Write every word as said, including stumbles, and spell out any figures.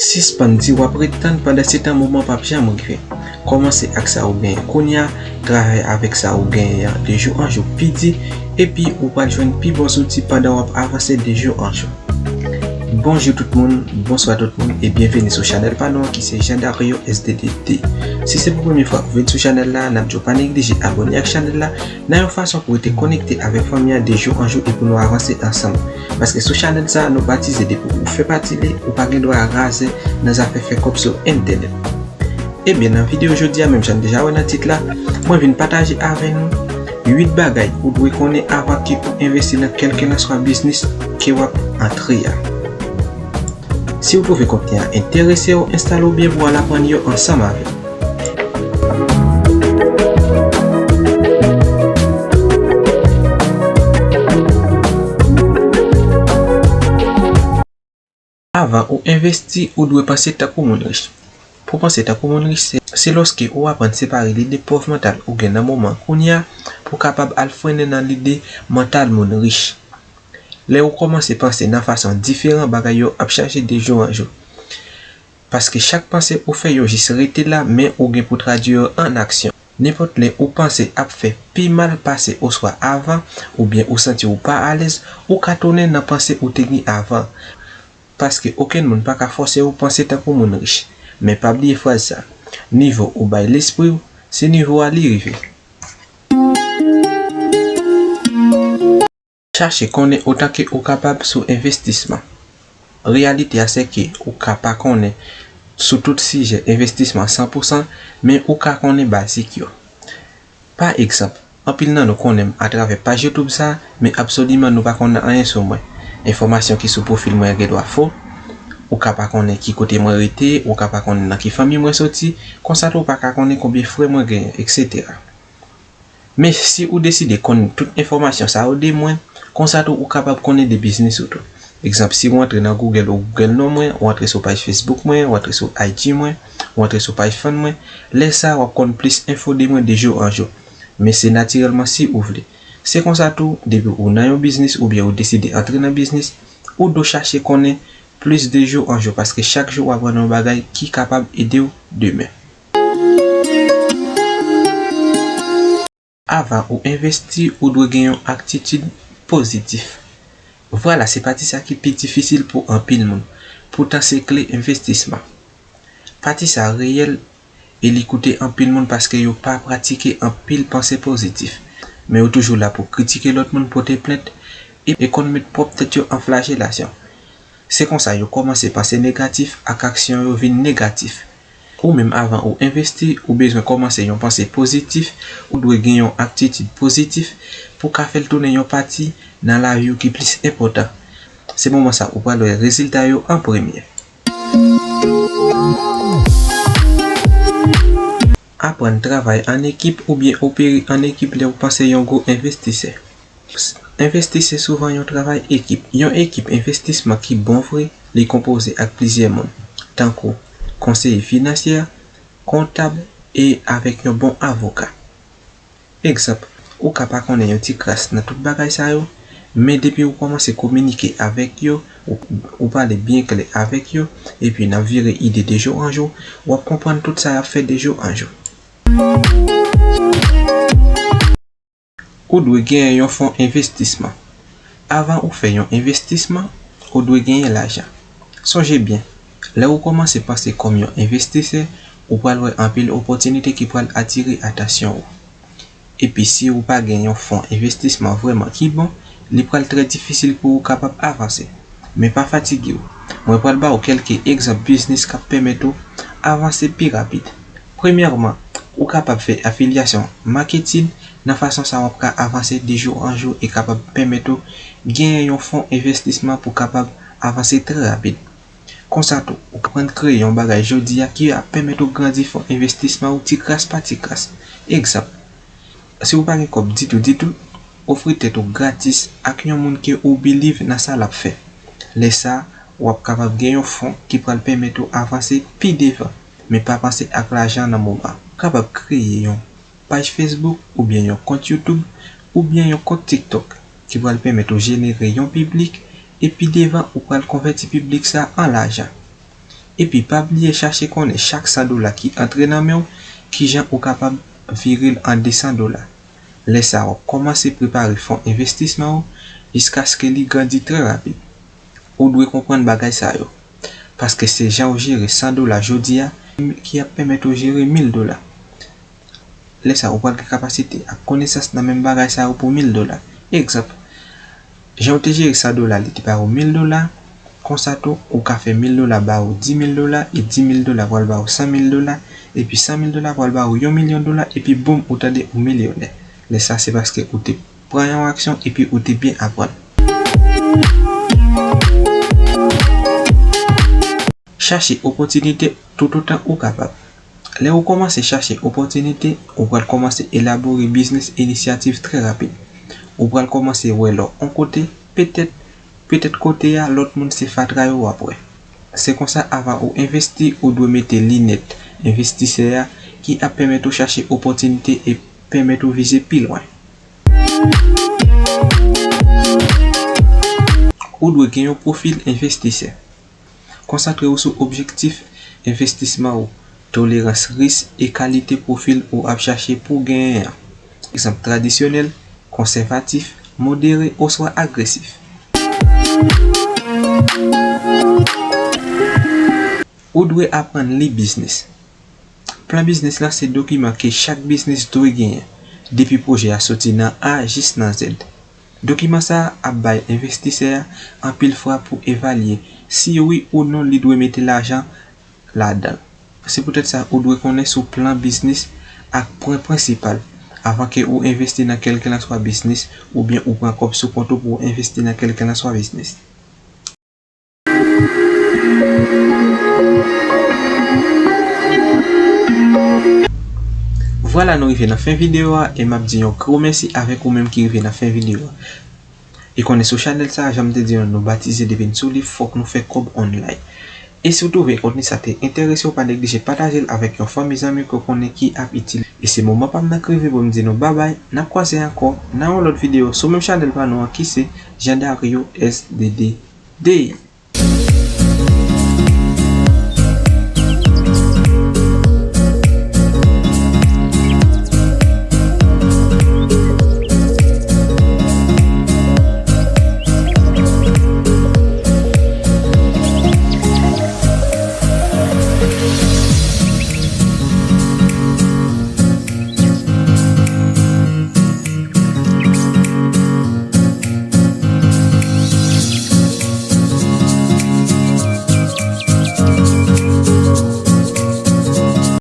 Sispann di w ap ret tann, pandansetan moman p ap janm rive. Kòmanse ak sa ou genyen kounye a, travay avèk sa ou genyen an de jou an jou pi di, epi ou pral jwenn pi bon zouti pandan w ap avanse de jou an jou. Bonjou tout moun, bonswa tout moun, e byenveni sou chanèl pa nou an ki se Jean Dario S D D T. Si se pou premye fwa ou vin sou chanèl la, n ap di w pa neglije abòne ak chanèl la, nan yon fason pou rete konekte avèk fanmi an de jou an jou e pou nou avanse ansanm. Paske sou chanèl sa a, nou batize depi ou fè pati li, ou pa gen dwa razè nan zafè fè kòb sou entènèt. Ebyen, nan videyo jodi a, menm jan n deja wè nan tit la, mwen vin pataje avè nou uit bagay ou dwe konnen avan ke ou envesti nan kèlkelanswa biznis ke w ap antre a. Si w twouve kontni a enterese w, enstale w byen pou w al aprann yo ansanm avè m. Avan ou envesti, ou dwe panse tankou moun rich. Pou panse tankou moun rich, se, se lòske ou aprann separe lide pòv mantal ou gen nan moman kounye a pou w kapab al frennen nan lide mantal moun rich. Lè ou kòmanse panse nan fason diferan, bagay yo ap chanje de jou an jou. Paske chak panse ou fè yo jis rete la, men ou gen pou tradui yo an aksyon. Nenpòt lè ou panse ap fè pi mal pase oswa avan, oubyen ou santi w pa alèz, ou ka tounen nan panse ou te gen avan. Paske okenn moun pa ka fòse w panse tankou moun rich. Men pa bliye fraz sa, nivo ou bay lespri w, se nivo a li rive. Chache konnen otan ke ou kapab sou envestisman. Reyalite a se ke ou ka pa konnen sou tout sijè envestisman san pou san, men ou ka konnen bazik yo. Pa egzanp, anpil nan nou konnen m atravè paj YouTube sa, men absoliman nou pa konnen anyen sou mwen. Enfòmasyon ki sou pwofil mwen an gen dwa fo. Ou ka pa konnen ki kote mwen rete, ou ka pa konnen nan ki fanmi mwen soti, konsa tou ou pa ka konnen konbyen frè mwen genyen, etsetera. Men si ou deside konn tout enfòmasyon sa yo de mwen, konsa tou ou kapab konnen de biznis ou tou. Egzanp, si ou antre nan Google, ou Google non mwen, ou antre sou paj Facebook mwen, ou antre sou I G mwen, ou antre sou paj fan mwen, lè sa a w ap konn plis enfo de mwen de jou an jou. Men se natirèlman si ou vle. Se konsa tou, depi ou nan yon biznis oubyen ou deside antre nan biznis, ou dwe chache konnen plis de jou an jou, paske chak jou w aprann yon bagay ki kapab ede w demen. Avan ou envesti, ou dwe gen yon atitid pozitif. Vwala, se pati sa ki pi difisil pou anpil moun. Poutan se kle envestisman. Pati sa reyèl e li koute anpil moun paske yo pa pratike anpil panse pozitif. Men yo toujou la pou kritike lòt moun, pote plent e, e konn met pwòp tèt yo an flajelasyon. Se konsa yo kòmanse panse negatif ak aksyon yo vin negatif. Ou menm, avan ou envesti, ou bezwen kòmanse yon panse pozitif, ou dwe gen yon atitid pozitif pou w ka fè l tounen yon pati nan lavi w ki plis enpòtan. Se moman sa ou pral wè rezilta yo an premye. Aprann travay an ekip oubyen opere an ekip lè w panse yon gwo envestisè. Envestisè souvan yon travay ekip. Yon ekip envestisman ki bon vre, li konpoze ak plizyè moun, tankou konseye finansyè, kontab e avèk yon bon avoka. Egzanp, ou ka pa konnen yon ti kras nan tout bagay sa yo, men depi ou kòmanse kominike avèk yo, ou, ou pale byen klè avèk yo, epi nan vire ide de jou an jou, w ap konprann tout sa y ap fè de jou an jou. Ou dwe genyen yon fon envestisman. Avan ou fè yon envestisman, ou dwe genyen lajan. Sonje byen, lè ou kòmanse panse kòm yon envestisè, ou pral wè anpil opòtinite ki pral atire atansyon ou. Epi si ou pa gen yon fon envestisman vrèman ki bon, li pral trè difisil pou ou kapab avanse. Men pa fatige w. Mwen pral ba w kèlke egzanp biznis k ap pèmèt ou avanse pi rapid. Premyèman, ou kapab fè afilyasyon maketin. Nan fason sa a, w ap ka avanse de jou an jou e kapab pèmèt ou genyen yon fon envestisman pou kapab avanse trè rapid. Konsa tou, ou ka aprann kreye yon bagay jodi a ki ap pèmèt ou grandi fon envestisman ou ti kras pa ti kras. Egzanp, si w pa gen kòb ditou ditou, ofri tèt ou gratis ak yon moun ke ou believe nan sa l ap fè. Lè sa a, w ap kapab gen yon fon ki pral pèmèt ou avanse pi devan, men pa panse ak lajan nan moman. Ou kapab kreye yon paj Facebook oubyen yon kont YouTube oubyen yon kont TikTok ki pral pèmèt ou jenere yon piblik, epi devan ou pral konvèti piblik sa an lajan. Epi pa bliye chache konnen chak san dola ki antre nan men w, kijan ou kapab vire l an de san dola. Lè sa a, w ap kòmanse prepare fon envestisman ou jiskaske li grandi trè rapid. Ou dwe konprann bagay sa yo, paske se jan w jere san dola jodi a ki ap pèmèt ou jere mil dola. Lè sa a, ou pral gen kapasite ak konesans nan menm bagay sa yo pou mil dola. Egzanp, jan w te jere san dola, li te ba ou mil dola, konsa tou, ou ka fè mil dola ba ou dis mil dola, e dis mil dola pral ba ou san mil dola, epi san mil dola pral ba ou yon milyon dola, epi boum, ou tande ou milyonè. Lè sa a, se paske ou te pran yon aksyon epi ou te byen aprann. Chache opòtinite toutotan ou kapab. Lè ou kòmanse chache opòtinite, ou pral kòmanse elabore biznis inisyativ trè rapid. Ou pral kòmanse wè lò on kote, petèt, petèt kote a, lòt moun se fatra yo w ap wè. Se konsa, avan ou envesti, ou dwe mete linèt envestisè a ki ap pèmèt ou chache opòtinite e pèmèt ou vize pi lwen. Ou dwe gen yon pwofil envestisè. Konsantre w sou objektif envestisman ou, tolerans risk e kalite pwofil ou ap chache pou w genyen an. Egzanp, tradisyonèl, konsèvatif, modere oswa agresif. Ou dwe aprann li biznis. Plan biznis la se dokiman ke chak biznis dwe genyen, depi pwojè a soti nan A jis nan Z. Dokiman sa a ap bay envestisè a anpil fwa pou evalye si wi ou non li dwe mete lajan ladan l. Se poutèt sa ou dwe konnen sou plan biznis ak pwen prensipal avan ke ou envesti nan kèlkelanswa biznis oubyen ou pran kòb sou kont ou pou w envesti nan kèlkelanswa biznis. Vwala, nou rive nan fen videyo a e m ap di yon gwo mèsi avèk ou menm ki rive nan fen videyo a. E konnen sou chanèl sa a, jan m te di nou, nou batize depi n sou li, fòk nou fè kòb online. E si w twouve kontni sa te enterese w, pa neglije pataje l avèk yon fanmi zanmi ke w konnen ki ap itil. E se moman pa m nan k rive pou m di nou babay, n ap kwaze ankò nan yon lòt videyo sou menm chanèl pa nou an ki se Jean Dario S D D D.